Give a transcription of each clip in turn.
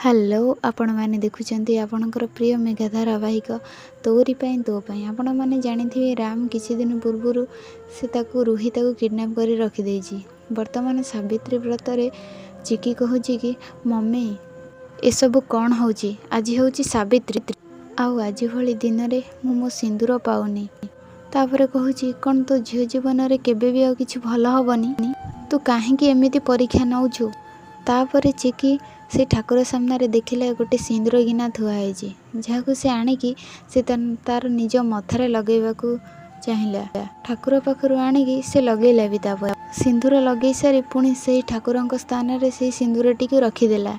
Hello, ଆପଣମାନେ ଦେଖୁଛନ୍ତି ଆପଣଙ୍କର ପ୍ରିୟ ମେଗା ଧାରାବାହିକ ତୋରି ପାଇଁ ତୋ ପାଇଁ। ଆପଣମାନେ ଜାଣିଥିବେ, ରାମ କିଛି ଦିନ ପୂର୍ବରୁ ସେ ତାକୁ ରୁହି ତାକୁ କିଡ଼ନାପ୍ କରି ରଖିଦେଇଛି। ବର୍ତ୍ତମାନ ସାବିତ୍ରୀ ବ୍ରତରେ ଚିକି କହୁଛି କି, ମମି, ଏସବୁ କ'ଣ ହେଉଛି? ଆଜି ହେଉଛି ସାବିତ୍ରୀ, ଆଉ ଆଜି ଭଳି ଦିନରେ ମୁଁ ମୋ ସିନ୍ଦୁର ପାଉନି। ତାପରେ କହୁଛି, କ'ଣ ତୋ ଝିଅ ଜୀବନରେ କେବେ ବି ଆଉ କିଛି ଭଲ ହେବନି? ତୁ କାହିଁକି ଏମିତି ପରୀକ୍ଷା ନେଉଛୁ? ତାପରେ ଚିକି ସେ ଠାକୁର ସାମ୍ନାରେ ଦେଖିଲା, ଗୋଟେ ସିନ୍ଦୁର ଗିନା ଥୁଆ ହେଇଛି, ଯାହାକୁ ସେ ଆଣିକି ସେ ତାର ନିଜ ମଥାରେ ଲଗେଇବାକୁ ଚାହିଁଲା। ଠାକୁର ପାଖରୁ ଆଣିକି ସେ ଲଗେଇଲା ବି। ତାପରେ ସିନ୍ଦୁର ଲଗେଇ ସାରି ପୁଣି ସେଇ ଠାକୁରଙ୍କ ସ୍ଥାନରେ ସେଇ ସିନ୍ଦୁରଟିକୁ ରଖିଦେଲା।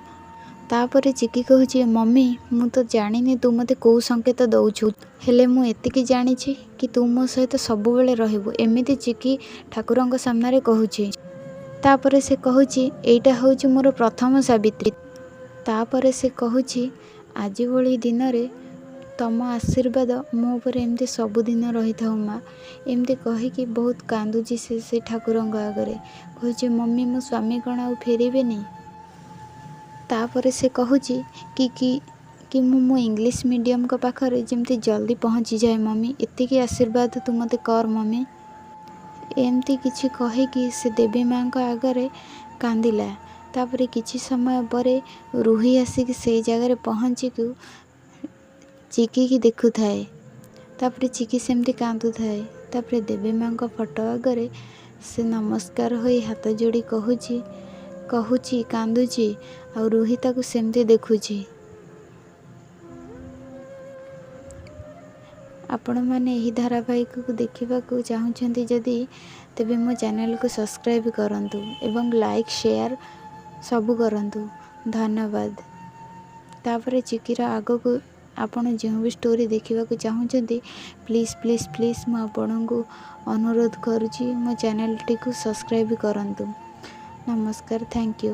ତାପରେ ଚିକି କହୁଛି, ମମି, ମୁଁ ତ ଜାଣିନି ତୁ ମୋତେ କେଉଁ ସଂକେତ ଦେଉଛୁ, ହେଲେ ମୁଁ ଏତିକି ଜାଣିଛି କି ତୁ ମୋ ସହିତ ସବୁବେଳେ ରହିବୁ। ଏମିତି ଚିକି ଠାକୁରଙ୍କ ସାମ୍ନାରେ କହୁଛି। ତାପରେ ସେ କହୁଛି, ଏଇଟା ହେଉଛି ମୋର ପ୍ରଥମ ସାବିତ୍ରୀ। ତାପରେ ସେ କହୁଛି, ଆଜି ଭଳି ଦିନରେ ତମ ଆଶୀର୍ବାଦ ମୋ ଉପରେ ଏମିତି ସବୁଦିନ ରହିଥାଉ ମା। ଏମିତି କହିକି ବହୁତ କାନ୍ଦୁଛି ସେ। ସେ ଠାକୁରଙ୍କ ଆଗରେ କହୁଛି, ମମି, ମୋ ସ୍ୱାମୀ କ'ଣ ଆଉ ଫେରିବେନି? ତାପରେ ସେ କହୁଛି କି ମୁଁ ମୋ ଇଂଲିଶ ମିଡ଼ିୟମଙ୍କ ପାଖରେ ଯେମିତି ଜଲ୍ଦି ପହଞ୍ଚିଯାଏ ମମି, ଏତିକି ଆଶୀର୍ବାଦ ତୁ ମୋତେ କର ମମି। ଏମିତି କିଛି କହିକି ସେ ଦେବୀ ମାଙ୍କ ଆଗରେ କାନ୍ଦିଲା। ତାପରେ କିଛି ସମୟ ପରେ ରୁହି ଆସିକି ସେଇ ଜାଗାରେ ପହଞ୍ଚିକି ଚିକିକି ଦେଖୁଥାଏ। ତାପରେ ଚିକି ସେମିତି କାନ୍ଦୁଥାଏ। ତାପରେ ଦେବୀ ମାଙ୍କ ଫଟୋ ଆଗରେ ସେ ନମସ୍କାର ହୋଇ ହାତ ଯୋଡ଼ି କହୁଛି କହୁଛି କାନ୍ଦୁଛି, ଆଉ ରୁହି ତାକୁ ସେମିତି ଦେଖୁଛି। ଆପଣମାନେ ଏହି ଧାରାବାହିକକୁ ଦେଖିବାକୁ ଚାହୁଁଛନ୍ତି ଯଦି, ତେବେ ମୋ ଚ୍ୟାନେଲକୁ ସବସ୍କ୍ରାଇବ୍ କରନ୍ତୁ ଏବଂ ଲାଇକ୍, ସେୟାର ସବୁ କରନ୍ତୁ। ଧନ୍ୟବାଦ। ତାପରେ ଚିକିର ଆଗକୁ ଆପଣ ଯେଉଁ ବି ଷ୍ଟୋରି ଦେଖିବାକୁ ଚାହୁଁଛନ୍ତି, ପ୍ଲିଜ୍ ପ୍ଲିଜ୍ ପ୍ଲିଜ୍, ମୁଁ ଆପଣଙ୍କୁ ଅନୁରୋଧ କରୁଛି, ମୋ ଚ୍ୟାନେଲଟିକୁ ସବସ୍କ୍ରାଇବ୍ କରନ୍ତୁ। ନମସ୍କାର, thank you.